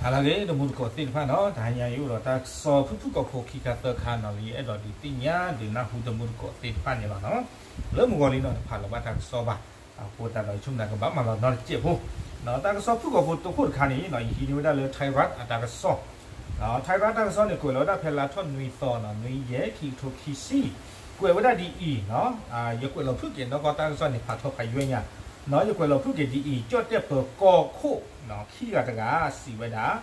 ဟါလၢအဂ့ၤ တမူတကိးသ့ၣ်တဖၣ်နီၤ, တဟါညါအံၤအိၣ်ဒီးတၢ်ကစီၣ်ဖုၣ်ဖုၣ်ကိာ်ဖိခံခါသၢခါနီၤ, လၢယအဲၣ်ဒိးဒုးသ့ၣ်ညါဒုးနၢ်ဟူတမူတကိးသ့ၣ်တဖၣ်န့ၣ်လီၤနီၤ. လၢမုၢ်ဂီၤလံနီၤတဖးလီၤဘၣ်တၢ်ကစီၣ်ဘၣ်, အဃိသတးဒီးယဆိကမိၣ်ကဘၣ်မၤလီၤနီတစဲးဖိ, တၢ်ကစီၣ်ဖုၣ်ကိာ်ဖိတခိၣ်တခါန့ၣ်နီၤ, ယဟံးန့ၢ်ဝဲဒၣ်လၢ Thai Rat အတၢ်ကစီၣ်, Thai Rat တၢ်ကစီၣ်န့ၣ် ကွဲးလီၤဝဲဒၣ်ဖဲလါထီၣ်နွံသီနီၤ, နွံယဲၢ် ခံကထိခံဆံ, ကွဲးဝဲဒၣ်ဒ်အံၤနီၤ, ယကွဲးလီၤဖုၣ်က့ၤနီၢ်ကီၢ်တၢ်ကစီၣ်န့ၣ် ဖးထီဖးယွဲၢ်ညါ, ယကွဲးလီၤဖုၣ်က့ၤဒ်အံၤ, ကၠီၣ်တဲၣ်ပၢၤကီၢ်ခိၣ် ခံဂၤတဂၤစံးဝဲဒၣ်,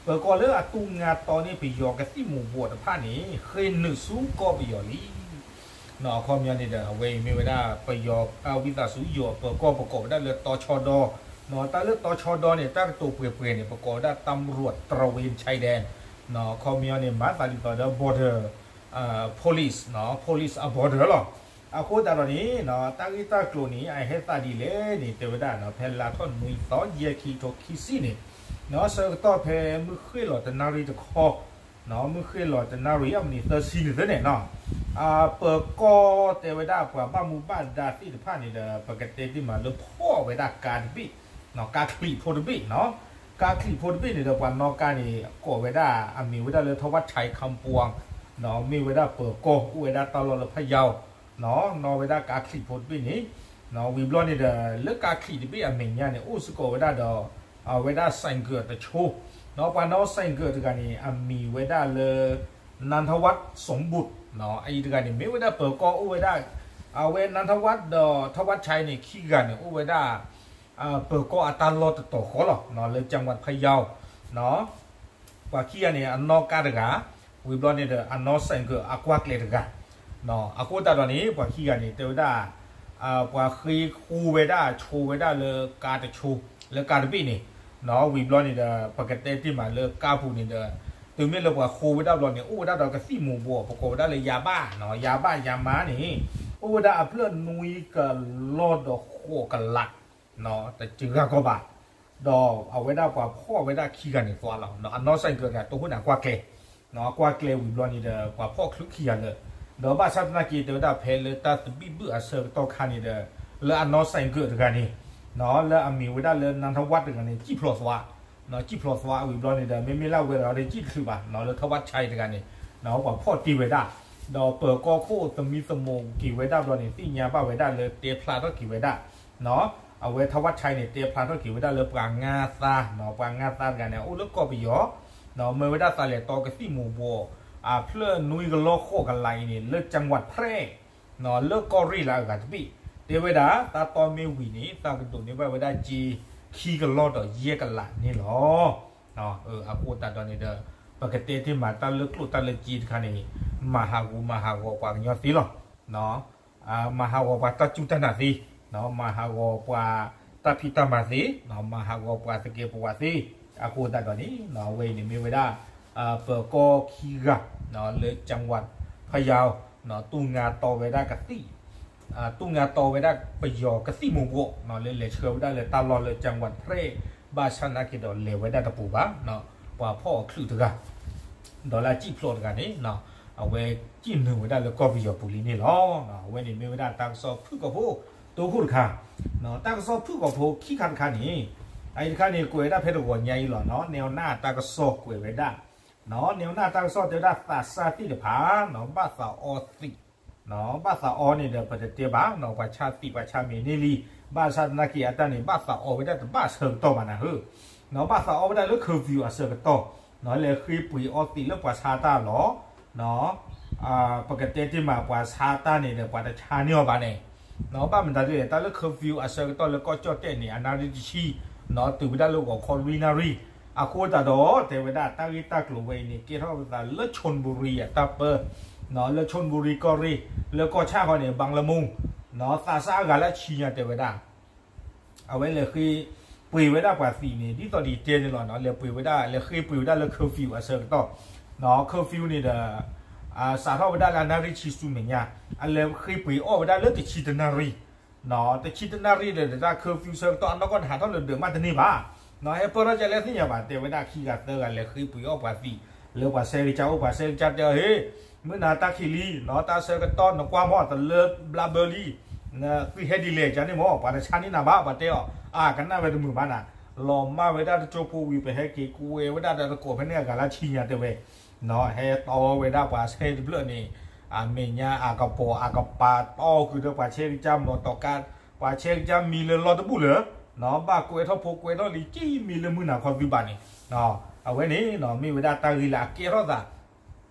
ပၢၤကီၢ်လၢအသူၣ်ငါတီန့ၢ်ပယီၤကသံၣ်မူၤဘှီးတဖၣ်န့ၣ် ဃ့နုာ်ဆူကီၢ်ပယီၤလံ. အခီပညီန့ၣ်ဒီး အဝဲအံၤမ့ၢ်ဝဲဒၣ်ပယီၤ ဝံသးစူၤယိၤအပၢၤကီၢ် ပကိးဝဲဒၣ်လၢတီၤဆီဒီ, တၢ်လၢတီၤဆီဒီန့ၣ် တၢ်ကတိၤပှဲၤပှဲၤန့ၣ် ပကိးဝဲဒၣ် ตำรวจตระเวนชายแดน, အခီပညီန့ၣ် မၤသးဒ်သိးဒီး border police, police အ border လီၤ. အဃိသတးဒီးန့ၣ် တၢ်ဂ့ၢ်တၢ်ကျိၤန့ၣ် အဟဲသးဒ်လဲၣ်န့ၣ် တဲဝဲဒၣ် ဖဲလါထီၣ်နွံသီ ယဲၢ် ခံကထိခံဆံန့ၣ် ဆၢကတီၢ်ဖဲမုၢ်ဃ့ၢ်လီၤတနၣ်ရံၣ်တခီ, မုၢ်ဃ့ၢ်လီၤတနၣ်ရံၣ် အမံးနံးသၢဆံန့ၣ်သ့န့ၣ်နီၤ, ပၢၤကီၢ်တဲဝဲဒၣ်ပှၤဘၣ်မူဘၣ်ဒါသ့ၣ်တဖၣ်န့ၣ်ဒီး ပကတဲတ့ၢ်မးလၢဖီၣ်ဝဲဒၣ်ကါတဘ့ၣ်, ကါချံးဖိတဘ့ၣ်နီၤ, ကါချံးဖိတဘ့ၣ်န့ၣ်ဒီး ပှၤနီၣ်ကါန့ၣ် ကိးဝဲဒၣ်အမံၤဝဲဒၣ်လၢ ထီၣ်ဝၣ်ဆဲး ခၣ်ပူၣ်, မ့ၢ်ဝဲဒၣ်ပၢၤကီၢ် အိၣ်ဝဲဒၣ်တၢ်လီၢ်လၢဖယီၤ နီၣ်ဝဲဒၣ်ကါချံးဖိတဘ့ၣ်န့ၣ်, ဝံၤဘျီန့ၣ်ဒီး လၢကါချံးတဘ့ၣ်အမဲာ်ညါန့ၣ် အိၣ်စ့ၢ်ကီးဝဲဒၣ်ဒီး အဝဲဒၣ် ဆိုင်ကယ် တဆိ, ပှၤနီၣ် ဆိုင်ကယ် တဂၤန့ၣ် အမံၤဝဲဒၣ်လၢ နန်းထဝ် စမ္ဘူတ်, အအံၤတဂၤန့ၣ် မ့ၢ်ဝဲဒၣ်ပၢၤကီၢ်အိၣ်ဝဲဒၣ်, အဝဲ နန်းထဝ် ဒီး ထီၣ်ဝၣ်ဆဲး န့ၣ် ခံဂၤန့ၣ် အိၣ်ဝဲဒၣ် ပၢၤကီၢ်အတၢ်လီၢ်တတီၤဃီလီၤ, လၢ จังหวัดพะเยา ပှၤခံဂၤန့ၣ် အနီၣ်ကါတဂၤ, ဝံၤဘျီန့ၣ်ဒီး အနီၣ် ဆိုင်ကယ် အကွၢ်ကျဲတဂၤ, အဃိသတးဒီးန့ၣ် ပှၤခံဂၤန့ၣ် တဲဝဲဒၣ် ပှၤဃ့ဃိဝဲဒၣ်ဆိဝဲဒၣ်လၢကါတဆိ, လၢကါတဘ့ၣ်န့ၣ်, ဝံၤဘျီန့ၣ်ဒီး ပကတဲတ့ၢ်မးလၢကါပူၤန့ၣ်ဒီး တုၤမ့ၢ်လၢပှၤဃိဝဲဒၣ်ဘျီန့ၣ် အိၣ်ဝဲဒၣ်ဒီးကသံၣ်မူၤဘှီး ပကိးဝဲဒၣ်လၢ ยาบ้าနီၤ, ยาบ้า ยาม้า န့ၣ် အိၣ်ဝဲဒၣ်အဖျၢၣ်နွံကလီၢ်ဒီးဃိးကလး တစှၤကီးဘး, ဒီးအဝဲဒၣ်ပှၤဖီၣ်ဝဲဒၣ်ခံဂၤန့ၣ်သွါလီၤ, အနီၣ် ဆိုင်ကယ် တဂၤ တိၢ်ဃိၣ်န့ၣ် အကွၢ်ကျဲ, အကွၢ်ကျဲဝံၤဘျီန့ၣ်ဒီး ပှၤဖီၣ်ချုးခံဂၤလၢာ်, ဒီးဘၣ်ဆၣ်သနာ်က့ တဲဝဲဒၣ်ဖဲလၢတၢ်သဘံၣ်ဘုၣ်အဆၢကတီၢ်ခါန့ၣ်ဒီး လၢအနီၣ် ဆိုင်ကယ် တဂၤန့ၣ်, လၢအမံၤဝဲဒၣ်လၢ နန်းထဝ် တဂၤန့ၣ် စံၣ်ဖျိးသွါ, စံၣ်ဖျိးသွါဝံၤဘျီန့ၣ်ဒီး မ့မ့ၢ်လၢအဝဲဒီးစံၣ်တချုးဘၣ်, လၢ ထီၣ်ဝၣ်ဆဲး တဂၤန့ၣ် ပှၤဖီၣ်တ့ၢ်ဝဲဒၣ်, ဒီးပၢၤကီၢ်ခိၣ်သမံသမိးက့ၤဝဲဒၣ်ဘျီန့ၣ် သ့ၣ်ညါဘၣ်ဝဲဒၣ်လၢတဲဖျါထီၣ်က့ၤဝဲဒၣ် အဝဲ ထီၣ်ဝၣ်ဆဲး န့ၣ် တဲဖျါထီၣ်က့ၤဝဲဒၣ်လၢပှၤငါသါ, ပှၤငါသါတဂၤန့ၣ် အိၣ်လၢကီၢ်ပယီၤ, မၢဝဲဒၣ်သးလဲၤတီကသံၣ်မူၤဘှီး အဖျၢၣ်နွံကလီၢ်ဃိးကလးအံၤန့ၣ် လၢ จังหวัดแพร่ လၢကီၢ်ရ့ၣ်လၢအဂၤတဘ့ၣ်, တဲဝဲဒၣ် တၢ်တီမ့ၢ်ဝံၤန့ၣ် သးကဒိးန့ၢ်ဘၣ်ဝဲဒၣ်စ့ခံကလီၢ်ဒီးယဲၢ်ကလးန့ၣ်လီၤ. အဃိသတးဒီးန့ၣ်ဒီး ပကတဲတ့ၢ်မးတၢ်လၢကျိၣ်တၢ်လၢစ့တခါန့ၣ် မၤဟးဂူာ်မၤဟးဂီၤပှၤကညီသ့လီၤ. မၤဟးဂီၤပှၤတၢ်စူၢ်တၢ်နာ်သ့, မၤဟးဂီၤပှၤတၢ်ဖံးတၢ်မၤသ့, မၤဟးဂီၤပှၤသကဲးပဝးသ့, အဃိသတးဒီးန့ၣ် အဝဲအံၤန့ၣ်မ့ၢ်ဝဲဒၣ် ပၢၤကီၢ်ခံဂၤ လၢ จังหวัดพะเยา သူၣ်ငါတီဝဲဒၣ်ကသံၣ် သူၣ်ငါတီဝဲဒၣ်ပယီၤကသံၣ်မူၤဘှီး လၢလဲၤဆှၢဝဲဒၣ်လၢတၢ်လီၢ်လၢ จังหวัดแพร่ ဘၣ်ဆၣ်သနာ်က့ဒီးလဲၤဝဲဒၣ်တပူၤဘၣ်, ပှၤဖီၣ်အီၤချုးတဂၤ ဒီးလၢအစံၣ်ဖျိးတဂၤန့ၣ် အဝဲစံၣ်နုာ်ဝဲဒၣ်လၢကီၢ်ပယီၤပူၤလံန့ၣ်လီၤ. အဝဲန့ၣ်မ့ၢ်ဝဲဒၣ်တၢ်ကစီၣ်ဖုၣ်ကိာ်ဖိ တိခိၣ်တခါ, တၢ်ကစီၣ်ဖုၣ်ကိာ်ဖိခံခါတခါန့ၣ်, အအံၤတခါန့ၣ် ကွဲးဝဲဒၣ်ဖဲတဂီၤညါအံၤလီၤ, နဲၣ်နၢ်တၢ်ကစီၣ်ကွဲးဝဲဒၣ်, နဲၣ်နၢ်တၢ်ကစီၣ်တဲဝဲဒၣ်သးစၢ်သ့ၣ်တဖၣ် ဘၣ်သးအီသံး ဘၣ်သးအီန့ၣ်ဒီး ပတတဲဘၣ် ပှၤဆါသံးပှၤဆါမဲာ်န့ၢ်လံ, ဘၣ်ဆၣ်သနာ်က့အတၢ်န့ၣ် ဘၣ်သးအီဝဲဒၣ်တဘၣ်ဆၢကတီၢ်ဘၣ်နၤဧၢ, ဘၣ်သးအီဝဲဒၣ်လၢ curfew အဆၢကတီၢ်, လဲၤဃ့ပှ့ၤအီသံးလၢပှၤဆါတၢ်လီၤ, ပကတဲတ့ၢ်မးပှၤဆါတၢ်န့ၣ်ဒီး ပှၤတဆါန့ၢ်အီၤဘၣ်န့ၣ်, ဘၣ်မတၤဒ်လဲၣ် တၢ်လၢ curfew အဆၢကတီၢ်လၢကီၢ်ကၠီၣ်တဲၣ်န့ၣ် အနၣ်ရံၣ်တဆံ တုၤဝဲဒၣ်လၢဂီၤခီလွံၢ်နၣ်ရံၣ်, အဃိသတးဒီး တဲဝဲဒၣ်တၢ်ဂ့ၢ်တၢ်ကျိၤဝဲအံၤန့ၣ် ကဲထီၣ်ပသးလၢ ชลบุรี အတၢ်ပၢ, လၢ ชลบุรี ကီၢ်ရ့ၣ်, လၢကီၢ်ဆၣ်ဃီန့ၣ် บางละมุง, သးစၢ်အဂၤလၢဆံညါတဲဝဲဒၣ် အဝဲလဲၤဃ့ပှ့ၤဝဲဒၣ်ပှၤသံးန့ၣ် ဒ်သိးဒ်တဲန့ၣ်လီၤ, လဲၤပှ့ၤဝဲဒၣ် လဲၤဃ့ပှ့ၤဝဲဒၣ်လၢ curfew အဆၢကတီၢ်, curfew န့ၣ်ဒီး စးထီၣ်ဝဲဒၣ်လၢအနၣ်ရံၣ်ဆံဆူမဲာ်ညါ, အလဲၤဃ့ပှ့ၤအီၣ်ဝဲဒၣ်လၢတဆံတနၣ်ရံၣ်, တဆံတနၣ်ရံၣ်ဒီး တၢ် curfew ဆၢကတီၢ်အနီၢ်ကီၢ်န့ၣ် ဟးထီၣ်လၢဒၢးမးတန့ၢ်ဘၣ်, ဟဲပၢၢ်ထီၣ်ကလဲၣ်သ့ၣ်ညါဘၣ်, တဲဝဲဒၣ်ခံဂၤသၢဂၤလဲၤဃ့ပှ့ၤအီၣ်ပှၤသံး, လၢပှၤဆဲးကစၢ်အိၣ် ပှၤဆဲးကစၢ်တဲအီၤ ဟ့ၣ် မုၢ်နၤတၢ်ခံးလံ, တၢ်ဆၢကတီၢ်နကွၢ်မ့ၢ်တလၢဘျါဘၢလံ, သုဟဲဒ်လဲၣ်ကန့ၣ်မ့ၢ် ပှၤတဆါန့ၢ်နၤဘၣ် ပှၤတဲအီၤ, အကနၣ်ဝဲတမုာ်ဘၣ်နၤ, လီၤမၢ်ဝဲဒၣ်တကၠိဖိဝံၤ ပဟဲက့ၤကွဲးဝဲဒၣ်ဒီးတကိးဖဲန့ၣ်အဂၤလၢဆံညါတဲဝဲ, ဟဲတီဝဲဒၣ်ပှၤဆဲတဖျၢၣ်န့ၣ် အမဲာ်ညါအကပီၤအကပၤတီဃုာ်ဒီးပှၤဆဲကစၢ်မီၤတီၤကါ, ပှၤဆဲကစၢ်မံလၢလီၢ်တဘူၣ်လၢ ဘၣ်ကွဲးထီၣ်ဖိကွဲးထီၣ်လံ ကံမံလၢမုၢ်နၤခီသုဘၣ်န့ၣ်, အဝဲန့ၣ် မ့ၢ်ဝဲဒၣ်တၢ်ဂ့ၢ်လၢအကဲထီၣ်သး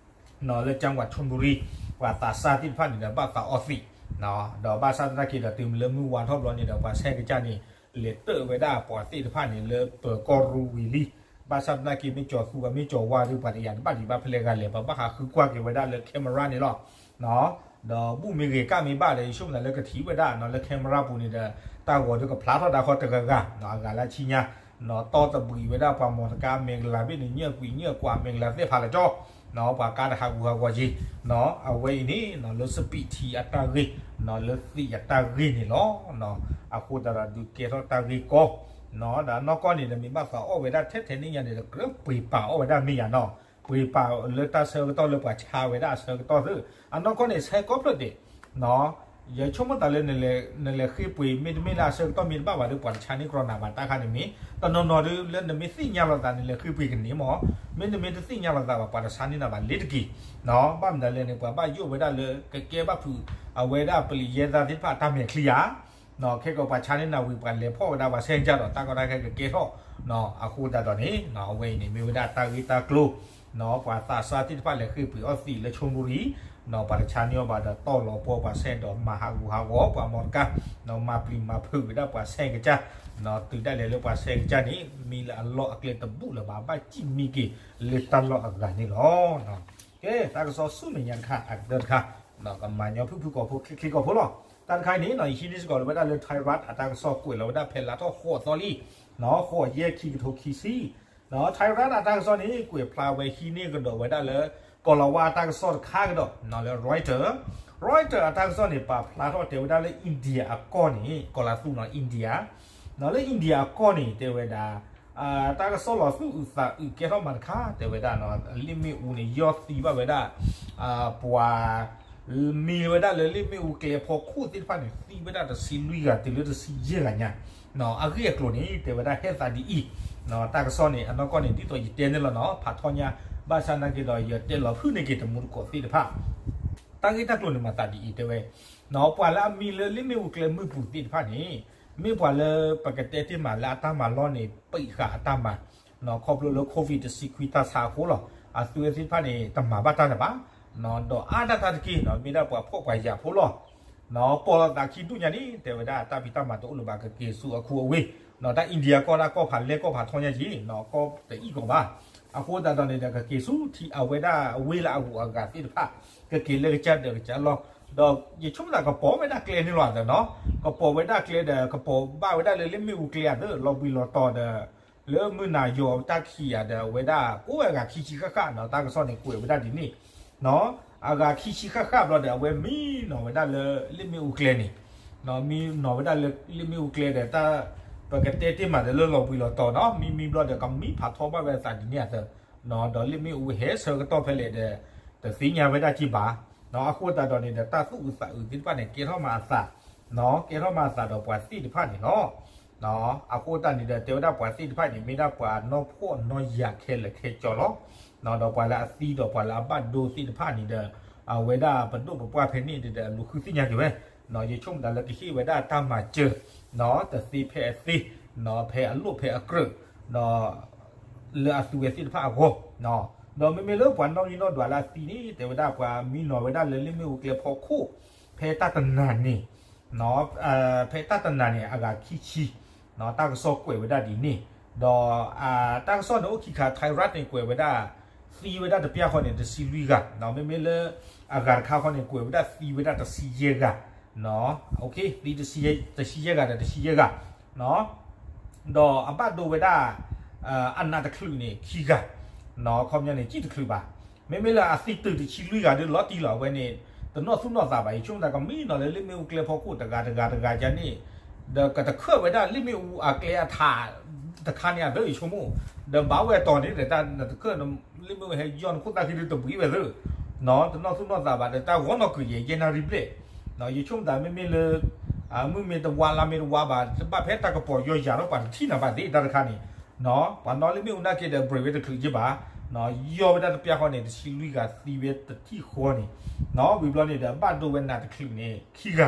လၢကၠၣ်ဝါ ထီၣ်ဘူရံၤ ပှၤသးစၢ်သ့ၣ်တဖၣ်န့ၣ်ဒီး ဘၣ်သးအီသံး, ဒီးဘၣ်ဆၣ်သနာ်က့ဒီး တုၤလၢမုၢ်ဝါထီၣ်ဘျီန့ၣ်ဒီး ပှၤဆဲကစၢ်န့ၣ် လဲၤတၢၣ်ဝဲဒၣ်ပှၤသ့ၣ်တဖၣ်န့ၣ် လၢပၢၤကီၢ်ရူဝံၤလံ, ဘၣ်ဆၣ်သနာ်က့ မ့ၢ်ကၠီၤသူ မ့ၢ်ကၠီၤဝါဒီး ပှၤတယာ်တဘၣ်ဒံးဘၣ်ဖဲလဲၣ်ဂၤလဲၣ် ပဘၣ်ဟးဃုကွၢ်က့ၤဝဲဒၣ်လၢ camera န့ၣ်လီၤ. ဒီးဘူၣ်မ့ၢ်ဂ့ၤကၣ်မ့ၢ်ဘၣ်ဒီး ယဆိကမိၣ်သးလၢကထံၣ်ဝဲဒၣ်နီၤ လၢ camera ပူၤန့ၣ်ဒီး တၢ်ဂီၤဒီးကဖျါထီၣ်ဒၣ်ဃီတဂၤဂၤ အဂၤလၢဆံညါ နီၤ တီတဘှံးဝဲဒၣ်ပှၤမီၤတကါ မဲာ်ကလၤဘ့ၣ်န့ၣ် ညၣ်ကွံာ်ညၣ်ကွၢ် မဲာ်ကလၤသ့ၣ်ဖးလၢကၠီ နီၤ ပှၤကါတဟးဂူာ်ဟးဂီၤက့ၤ နီၤ အဝဲအံၤန့ၣ် နီၤ လၢစပံးထံအတၢ်ဂ့ၢ် နီၤ လၢသံးအတၢ်ဂ့ၢ်န့ၣ်လီၤ. အဃိသတးဒီးဒုးကဲထီၣ်တၢ်ဂ့ၢ်ကီ နီၤ ဒီးအနီၢ်ကီၢ်န့ၣ်ဒီး မ့ၢ်ဘၣ်သးအီၣ်ဝဲဒၣ်ထဲထဲန့ၣ်ညါန့ၣ်ဒီး ကြၢးပှ့ၤပာ်အီၣ်ဝဲဒၣ်မ့ၢ်ယၤနီၤ ပှ့ၤပာ်လၢတၢ်ဆၢကတီၢ်လၢပှၤဆါဝဲဒၣ်အဆၢကတီၢ်သ့ၣ် အနီၢ်ကီၢ်န့ၣ် ဆဲးကီၢ်ဖျၢၣ်ဒဲး နီၤ ယဆိကမိၣ်သးလၢ နလဲၤဃ့ပှ့ၤ မ့တမ့ၢ်လၢအဆၢကတီၢ်မ့ၢ်တဘၣ်ဘၣ်ဒီး ပှၤတဆါန့ၢ်ကြီနၤဘၣ် တၢ်ခါန့ၣ်မ့ၢ် တနီၤနီၤဒီး လၢနမ့ၢ်သ့ၣ်ညါလိာ်သး နလဲၤဃ့ပှ့ၤကန့ၢ်မး မ့တမ့ၢ်တသ့ၣ်ညါလိာ်သးဘၣ် ပှၤတဆါန့ၢ်နၤဘၣ်လ့ၤတက့ၢ် နီၤ ဘၣ်မနုၤလဲၣ်န့ၣ် ပှၤဘၣ်ယိၣ်ဝဲဒၣ်လၢ ကကဲဘၣ်ဖုး အဝဲဒၣ်ပလံးယဲၢ်သၣ်သ့ၣ်တဖၣ်အတၢ်မဲာ်ချံဧါ ခဲကီးပှၤဆါန့ၢ်နၤဝံၤ ပှၤလဲၤဖီၣ်ဝဲဒၣ်ပှၤဆဲးကစၢ်ဒီး တၢ်ကီတၢ်ခဲကကဲထီၣ် အဃိသတးဒီးန့ၣ် အဝဲအံၤန့ၣ် မ့ၢ်ဝဲဒၣ်တၢ်ဂ့ၢ်တၢ်ကျိၤ နီၤ ပှၤသးစၢ်သ့ၣ်တဖၣ်လဲၤဃ့ပှ့ၤအီၣ်သံးလၢ ထီၣ်ဘူရံၤ နီၤ ပှၤတဆါန့ၢ်အီၤဘၣ်ဒီး တီၢ်လီၤပှီၢ်ပှၤဆဲးဒီး မၤဟးဂူာ်ဟးဂီၤပှၤမီၤတကါ နီၤ မၤပျံၤမၤဖုးဝဲဒၣ်ပှၤဆဲးကစၢ် နီၤ တုၤဒၣ်လဲာ်လၢပှၤဆဲးကစၢ်န့ၣ် မံလၢအလီၢ်အကျဲတဘူၣ်လၢၤဘၣ် ဘၣ်စံၣ်မံက့ၤလၢတၢ်လီၢ်အဂၤန့ၣ်လီၤ. ကဲ တၢ်ကစီၣ်ဆူမဲာ်ညါတခါ အကတၢၢ်တခါ ကမၤညီဖုၣ်ဖုၣ်ကိာ်ဖိ ချ့ချ့ကိာ်ဖိလီၤ. တၢ်တခါအံၤန့ၣ် ယဟံးန့ၢ်စ့ၢ်ကီးလၢၤဝဲဒၣ်လၢ Thai Rat အတၢ်ကစီၣ်ကွဲးလီၤဝဲဒၣ်ဖဲလါထီၣ်ဃိးသီလံ ဃိးယဲၢ် ခံကထိခံဆံ Thai Rat အတၢ်ကစီၣ်န့ၣ် ကွဲးဖျါဝဲဟံးန့ၢ်ကဒီးဝဲဒၣ်လၢ ကီၤလၤဝါအတၢ်ကစီၣ်တခါကဒီး လၢ Reuters, Reuters အတၢ်ကစီၣ်န့ၣ် ပာ်ဖျါထီၣ်တဲဝဲဒၣ်လၢ India အကီၢ်န့ၣ် ကီၤလၤသူနီၤ India နီၤ လၢ India အကီၢ်န့ၣ် တဲဝဲဒၣ် တၢ်ကစီၣ်လီၤသူၣ်အုးသးအုးကဲထီၣ်မးတခါ တဲဝဲဒၣ်နီၤ လ့ၣ်မ့ၣ်အူန့ၣ် ယီၢ်သံဘၣ်ဝဲဒၣ် ပှၤ မံဝဲဒၣ်လၢလ့ၣ်မ့ၣ်အူကျဲဖီခိၣ်သ့ၣ်တဖၣ်န့ၣ် သံဝဲဒၣ်တဆံလွံၢ်ဂၤတုၤလၢတဆံယဲၢ်ဂၤညါ အဂ့ၢ်အကျိၤန့ၣ် တဲဝဲဒၣ်ဟဲသးဒ်အံၤ တၢ်ကစီၣ်န့ၣ် အနီၢ်ကီၢ်န့ၣ် ဒ်သိးယတဲန့ၣ်လီၤနီၤ ဖးထီညါ ဘၣ်ဆၣ်နာ်က့ဒီး ယတဲလီၤဖုၣ်န့ၢ်က့ၤတမူတကိးသ့ၣ်တဖၣ် တၢ်ဂ့ၢ်တၢ်ကျိၤန့ၣ်မၤသးဒ်အံၤတဲဝဲ ပှၤလၢအမံလၢလ့ၣ်မ့ၣ်အူကျဲမုၢ်ပူၤသ့ၣ်တဖၣ်န့ၣ် မ့ၢ်ပှၤလၢပကတဲတ့ၢ်မးလၢအတၢ်မၤလီၢ်န့ၣ် ပံးဃာ်အတၢ်မၤ ခီဖျိလၢ COVID တဆံခွံတၢ်ဆါအဃိလီၤ. အသုဝဲသ့ၣ်တဖၣ်န့ၣ် တမၤဘၣ်တၢ်လၢၤဘၣ် ဒီးအါဒၣ်တၢ်တက့ၢ် မ့ၢ်ဒၣ်ပှၤဖှီၣ်ပှၤယာ်ဖိလီၤ. ပီၢ်လီၤသးခံဒူၣ်ညါန့ၣ် တဲဝဲဒၣ်တၢ်ဖံးတၢ်မၤတအိၣ်လၢၤဘၣ် ကက့ၤဆူအခိအဝ့ၢ် တၢ် India ကီၢ်ဒၣ်ကီၢ်ဖးလဲၢ်ကီၢ်ဖးထီညါက့ၤ ကီၢ်တအံၣ်ကီးဘၣ် အဃိသတးဒီးန့ၣ်ဒီး ကက့ၤဆူထံအဝဲဒၣ်အဝ့ၢ်လၢအဂုၤအဂၤသ့ၣ်တဖၣ် ကက့ၤလၢကစၢ်ဒၢးကစၢ်လီၢ် ဒီးယဆိကမိၣ်သးကပီၤဝဲဒၣ်ကျဲန့ၣ်လီၤသနီၤ ကပီၤဝဲဒၣ်ကျဲဒီး ကပီၤဘၣ်ဝဲဒၣ်လၢလ့ၣ်မ့ၣ်အူကျဲအသး လီၤဘှံးလီၤတီၤဒီး လၢမုၢ်နၤယီၤတၢ်ခံးဧါဒီး အဝဲဒၣ်ကိးဝဲအဂၤခံဆံဃၣ်ဃၣ်နီၤ တၢ်ကစီၣ်န့ၣ်ကွဲးဝဲဒၣ်ဒ်န့ၣ် အဂၤခံဆံဃၣ်ဃၣ်ဘျီဒီး အဝဲမံနီၤဝဲဒၣ်လၢလ့ၣ်မ့ၣ်အူကျဲန့ၣ် မံနီၤဝဲဒၣ်လၢလ့ၣ်မ့ၣ်အူကျဲဒီး တၢ် ပကတဲတ့ၢ်မးဒီးလၢလီၤဘှံးလီၤတီၤနီၤ မံမံဘျီဒီး ကမံဖးထီဘၣ်ဝဲအသးဒ်န့ၣ်အသိး ဒီးလ့ၣ်မ့ၣ်အူဟဲဆၢကတီၢ်ဖဲလဲၣ်ဒီး တသ့ၣ်ညါဝဲဒၣ်က့ၤဘၣ် အဃိသတးဒီးန့ၣ်ဒီး တၢ်သူၣ်အုးသးအုးသ့ၣ်တဖၣ်န့ၣ် ကဲထီၣ်မးအသး ကဲထီၣ်မးအသးဒီးပှၤသ့ၣ်တဖၣ်န့ၣ်လီၤ. အဃိသတးန့ၣ်ဒီး တဲဝဲဒၣ်ပှၤသ့ၣ်တဖၣ်န့ၣ် မ့ၢ်ဒၣ်ပှၤနီၢ်ဖှီၣ်နီၢ်ယာ်ခဲလၢာ်ခဲဆ့လီၤ. ဒီးပှၤလၢအသံဒီးပှၤလၢအဘၣ်ဒိသ့ၣ်တဖၣ်န့ၣ်ဒီး အဝဲဒၣ်ပဒိၣ်ပပှၢ်ဖဲန့ၣ်ဒီး အလူၤဃုသ့ၣ်ညါက့ၤဝဲ ယဆိကမိၣ်သးလၢကဟ့ၣ်ဝဲဒၣ်တၢ်မၤစၢၤ တသ့ဖဲအသ့ ဖဲအလိၣ်ဖဲအကြၢး ဒီး လၢအသုဝဲသ့ၣ်တဖၣ်အဂီၢ် ဒီးမ့မ့ၢ်လၢပှၤနီၣ်ဂံၢ်နီၣ်ဒွးလၢအသံန့ၣ် တဲဝဲဒၣ်ပှၤမံနီၤဝဲဒၣ်လၢလ့ၣ်မ့ၣ်အူကျဲဖီခိၣ် ဖဲတၢ်တနၤန့ၣ် ဖဲတၢ်တနၤန့ၣ် အဂၤခံဆံ တၢ်ကစီၣ်ကွဲးဝဲဒၣ်ဒ်န့ၣ် ဒီး တၢ်ကစီၣ်န့ၣ်အိၣ်ခံခါ Thai Rat န့ၣ် ကွဲးဝဲဒၣ် သံဝဲဒၣ်တပျၢ်ဃီန့ၣ် တဆံလွံၢ်ဂၤ မ့မ့ၢ်လၢ အဂၤတခါဃီန့ၣ် ကွဲးဝဲဒၣ်သံဝဲဒၣ်တဆံယဲၢ်ဂၤ သံတဆံယဲၢ်ဂၤဒီးတဆံယဲၢ်ဂၤ ဒီးအဘၣ်ဒိဝဲဒၣ် အနးတချုးန့ၣ် ခံဂၤ ခီပညီန့ၣ် စံၣ်တချုးဘၣ်. မ့မ့ၢ်လၢအသံတုၤတဆံလွံၢ်ဂၤဒီးလီၤတံၢ်လီၤ အဝဲန့ၣ် တနီၣ်သူၣ်နီၣ်သးဘၣ် ယဆိကမိၣ်တၢ်ကမံနီၤလၢလ့ၣ်မ့ၣ်အူကျဲဖီခိၣ်တဂၤတဂၤတဂၤန့ၣ် ဒီးကတခၢၣ်ဝဲဒၣ်လ့ၣ်မ့ၣ်အူအကျဲအထး တခါန့ၣ်အသၢ ယဆိကမိၣ် ဒီးဘၣ်ဝဲတီၤန့ၣ် တၢ်နတခၢၣ် လ့ၣ်မ့ၣ်အူဟဲယီၢ်နခိၣ်သၣ်ခံဒုတဘှံးဝဲသၢ တနီၣ်သူၣ်နီၣ်သးဘၣ်ဒီးတၢ်ဂီၤနီၣ်ကုာ်ယဲၢ်ယဲၢ်နၣ်ရံၣ်ဘျဲၣ် ယဆိကမိၣ်တၢ်မ့မ့ၢ်လၢ မုၢ်မ့ၢ်တဝါလါမ့ၢ်တဝါဘၣ် တဘၣ်ဖဲတၢ်ကပီၤယီယၤထီၣ်ပှၤတထံၣ်နၤဘၣ်သ့ၣ်တၢ်တခါန့ၣ်, ပှၤနီၣ်လၢမ့ၣ်အူနာ်က့ဒီး break ဝဲတချုးက့ဘၣ်, ယီဝဲဒၣ်တပျၢ်ဃီန့ၣ် တဆံလွံၢ်ဂၤသံဝဲတထံၣ်ဃီန့ၣ်, ဝံၤဘျီန့ၣ်ဒီး ဘၣ်ဒိဝဲနးတချုးန့ၣ်ခံဂ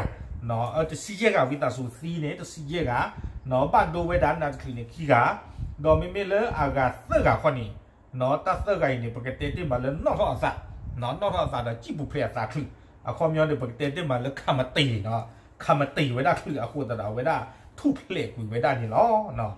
ၤ, တဆံယဲၢ်ဂၤ ဝံသးစူၤသံန့ၣ် တဆံယဲၢ်ဂၤ, ဘၣ်ဒိဝဲဒၣ်နးတချုးန့ၣ်ခံဂၤ, ဒီးမ့မ့ၢ်လၢအဂၤသၢဂၤဃီန့ၣ်, တၢ်သၢဂၤအံၤန့ၣ် ပကတဲတ့ၢ်မးလၢနီၣ်ထီၣ်အသး, နီၣ်ထီၣ်အသးဒီးစံၣ်ပူၤဖျဲးအသးချုး, အခီပညီန့ၣ် ပကတဲတ့ၢ်မးလၢ ခမတ့ၢ်, ခမတ့ၢ်ဝဲဒၣ်ချုးအဃိသတးဒီး အဝဲဒၣ်ထူၣ်ဖျဲးကွံာ်ဝဲဒၣ်န့ၣ်လီၤ.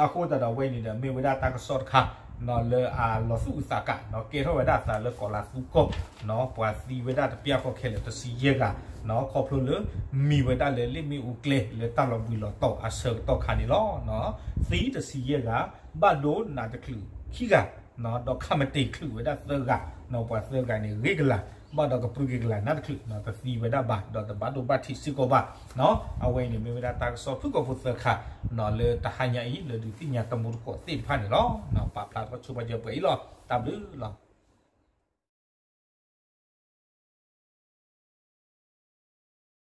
အဃိသတးဒီးအဝဲန့ၣ်ဒီး မ့ၢ်ဝဲဒၣ်တၢ်ကစီၣ်တခါ လၢအလီၤသူၣ်အုးသးကး ကဲထီၣ်ဝဲဒၣ်အသးလၢကီးလါသူကီၢ်, ပှၤသံဝဲဒၣ်တပျၢ်ဃီခဲလၢာ်တဆံယဲၢ်ဂၤ, ခီဖျိလၢ မံၤဝဲဒၣ်လၢလ့ၣ်မ့ၣ်အူကျဲလၢတၢ်လီၤဘှံးလီၤတီၤအဆၢကတီၢ်ခါန့ၣ်လီၤ. သံတဆံယဲၢ်ဂၤ, ဘၣ်ဒိနးတချုးခံဂၤ, ဒီးခမတ့ၢ်ချုးဝဲဒၣ်သၢဂၤ, ပှၤသၢဂၤန့ၣ်ဂ့ၤကလာ်, ဘၣ်ဒီးကပြုၢ်က့ၤကလာ်နးတချုး တသံဝဲဒၣ်ဘၣ် ဒီးတဘၣ်ဒိဘၣ်ထံးစ့ၢ်ကီးဘၣ်. အဝဲအံၤန့ၣ်မ့ၢ်ဝဲဒၣ်တၢ်ကစီၣ်ဖုၣ်ကိာ်ဖိသၢခါ လၢတဟါညါအံၤ လၢဒုးသ့ၣ်ညါတမူတကိးသ့ၣ်တဖၣ်န့ၣ်လီၤ. ပာ်ဖျါထီၣ်ဆိပာ်စၢၤပှဲၤအံၤလီၤ. တၢ်ဘျုးလီၤ.